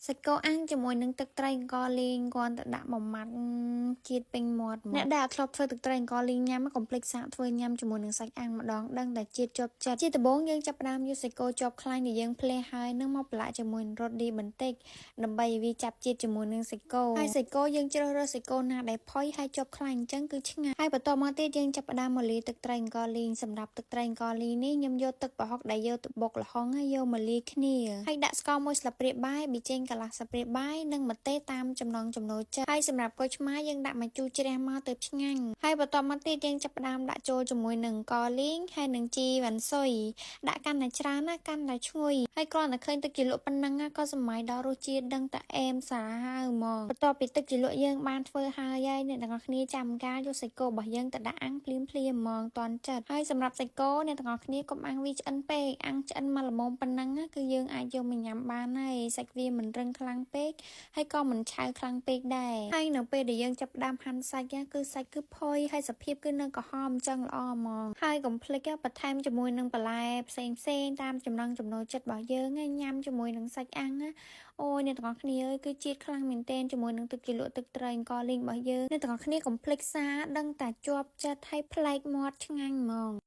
សាច់គោអាំងជាមួយនឹងទឹកត្រីអង្ករលីងគ្រាន់តែដាក់មួយម៉ាត់ជាតិពេញមាត់អ្នកដែលអត់ធ្លាប់ធ្វើទឹកត្រីអង្ករលីងញ៉ាំកុំភ្លេចសាកធ្វើញ៉ាំជាមួយនឹងសាច់អាំងម្ដងដឹងតែជាតិជាប់ចិត្តជាដំបូងយើងចាប់ផ្ដើមយកសាច់គោជាប់ខ្លាញ់ដែលយើងភ្លេះហើយនឹងមកប្រឡាក់ជាមួយនឹងរ៉ូឌីបន្តិចដើម្បីឲ្យវាចាប់ជាតិជាមួយនឹងសាច់គោហើយសាច់គោយើងជ្រើសរើសសាច់គោណាដែលផុយហើយជាប់ខ្លាញ់អញ្ចឹងគឺឆ្ងាញ់ហើយបន្តមកទៀតយើងចាប់ផ្ដើមមកលាយទឹកត្រីអង្ករលីងសម្រាប់ទឹកត្រីអង្ករលីងនេះខ្ញុំយកទឹកប្រហុកដែលយកទៅបុកល្ហុងហើយយកមកលាយគ្នាហើយដាក់ស្ករមួយស្លាបព្រាបាយប៊ីចេងកន្លះស្លាបព្រាបាយនិងម្ទេសតាមចំណង់ចំណូលចិត្តហើយសម្រាប់ក្រូចឆ្មាយើងដាក់មកជូរជ្រះមកទៅឆ្ងាញ់ហើយបន្តមកទៀតយើងចាប់ផ្ដើមដាក់ចូលជាមួយនឹងអង្ករលីងហើយនឹងជីវ៉ាន់ស៊ុយដាក់កាន់តែច្រើនណាកាន់តែឈ្ងុយហើយគ្រាន់តែឃើញទឹកជ្រលក់ប៉ុណ្ណឹងក៏សម័យដល់រសជាតិដឹងតែអែមសាហាវហ្មងបន្ទាប់ពីទឹកជ្រលក់យើងបានធ្វើហើយហើយអ្នកទាំងអស់គ្នាចាំការយកសាច់គោរបស់យើងទៅដាក់អាំងភ្លាមភ្លាមហ្មងតន់ចិត្តហើយសម្រាប់សាច់គោអ្នកទាំងអស់គ្នាកុំអាំងវាឆ្អិនពេកអាំងឆ្អិនមកល្មមប៉ុណ្ណឹងគឺយើងអាចយកមកញ៉ាំបានហើយសាច់វាមិនរឹងខ្លាំងពេកហើយក៏មិនឆៅខ្លាំងពេកដែរហើយនៅពេលដែលយើងចាប់ផ្ដើមហាន់សាច់គឺសាច់គឺផុយហើយសភាពគឺនៅក្រហមអញ្ចឹងល្អហ្មងហើយកុំភ្លេចបន្ថែមជាមួយនឹងបន្លែផ្សេងផ្សេងតាមចំណង់ចំណូលចិត្តរបស់យើងញ៉ាំជាមួយនឹងសាច់អាំងអូយអ្នកទាំងអស់គ្នាអើយគឺជាតិខ្លាំងមែនទែនជាមួយនឹងទឹកជ្រលក់ទឹកត្រីអង្ករលីងរបស់យើងអ្នកទាំងអស់គ្នាកុំភ្លេចសាដឹងតែជាប់ចិត្តហើយប្លែកមាត់ឆ្ងាញ់ហ្មង។